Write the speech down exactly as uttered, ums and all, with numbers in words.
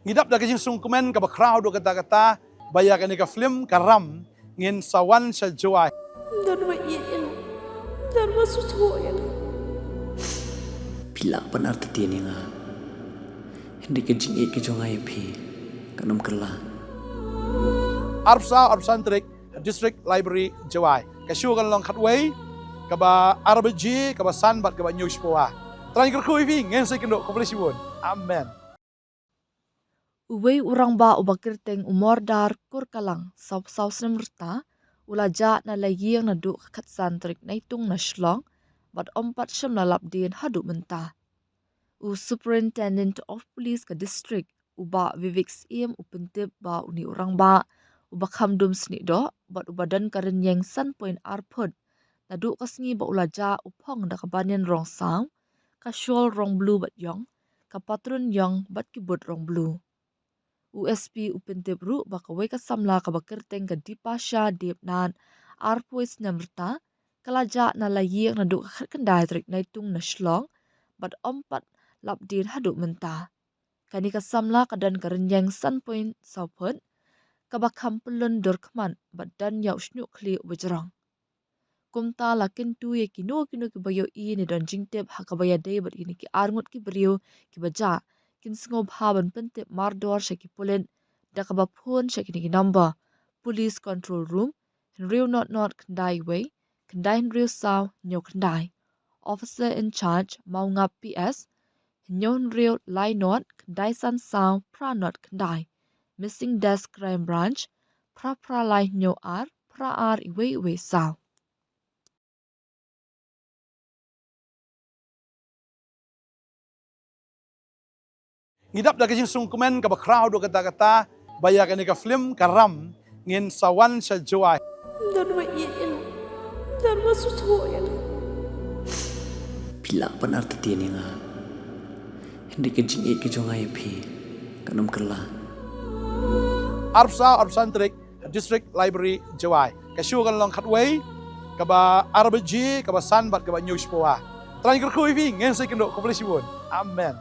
Ngi dap da ka jingsngewkmen kaba khraw haduh katta katta ba ïa kane ka film Ka Ram ngin sa wan sha Jowai. Don ba ïeit ïa nga. Don ba sngewthuh ïa nga. Phi lah ban artatien ïa nga. Hynrei ka jingïeit ka jong nga ïa phi kan ym kylla. Arphew saw arphew san tarik ha District Library Jowai. Ka show kan long khatwei, kaba ar baje, kaba san bad kaba hynñiew shiphew. Trai kyrkhu ïa phi, ngin sa ïakynduh, khublei shibun. Amen. Uwei u rangbah uba kyrteng u Mordar Kurkalang, sawphew saw snem rta, u la jah na la ïing naduh ka khatsan tarik Naitung na Shillong, bad ym pat shym la lap dien haduh mynta. U Superintendent of Police ka district, u Bah Vivek Syiem, u pyntip ba une u rangbah uba kham dum snieh doh bad uba don ka rynïeng san point ar phut, naduh ka sngi ba u la jah, u phong da ka banïan rong saw, ka shawl rong blue bad ïong, ka patrun ïong bad ki boot rong blue. U S P u pyntip ruh ba kawei ka samla kaba kyrteng ka Dipasha Debnath, arphew snem rta, ka la jah na la ïing naduh ka khatkhyndai tarik Naitung na Shillong, bad ym pat lap dien haduh mynta. Kane ka samla ka don ka rynïeng san point saw phut, kaba kham pyllun dur khmat bad don ïa u shñiuh khlieh uba jrong. Kumta la kyntu ïa kino kino kiba ïohi ne don jingtip ha kaba ïadei bad kine ki arngut ki briew kiba jah, kin sngewbha ban pyntip mardor sha ki pulit da kaba phone sha kine ki number: Police Control Room, hynriew not not khyndai wei, khyndai hynriew saw hynñiew khyndai. Officer in charge, Maungap P S, hynñiew hynriew lai not khyndai san saw phra not khyndai. Missing Desk Crime Branch, phra phra lai hynñiew ar phra ar wei wei saw. Ngi dap da ka jingsngewkmen kaba khraw haduh katta katta ba ïa kane ka film Ka Ram ngin sa wan sha Jowai. Don ba ïeit ïa nga. Don ba sngewthuh ïa nga. Phi lah ban artatien ïa nga. Hynrei ka jingïeit ka jong nga ïa phi kan ym kylla. Arphew saw arphew san tarik ha District Library Jowai. Ka show kan long khatwei, kaba ar baje, kaba san bad kaba hynñiew shiphew. Trai kyrkhu ïa phi, ngin sa ïakynduh, khublei shibun. Amen.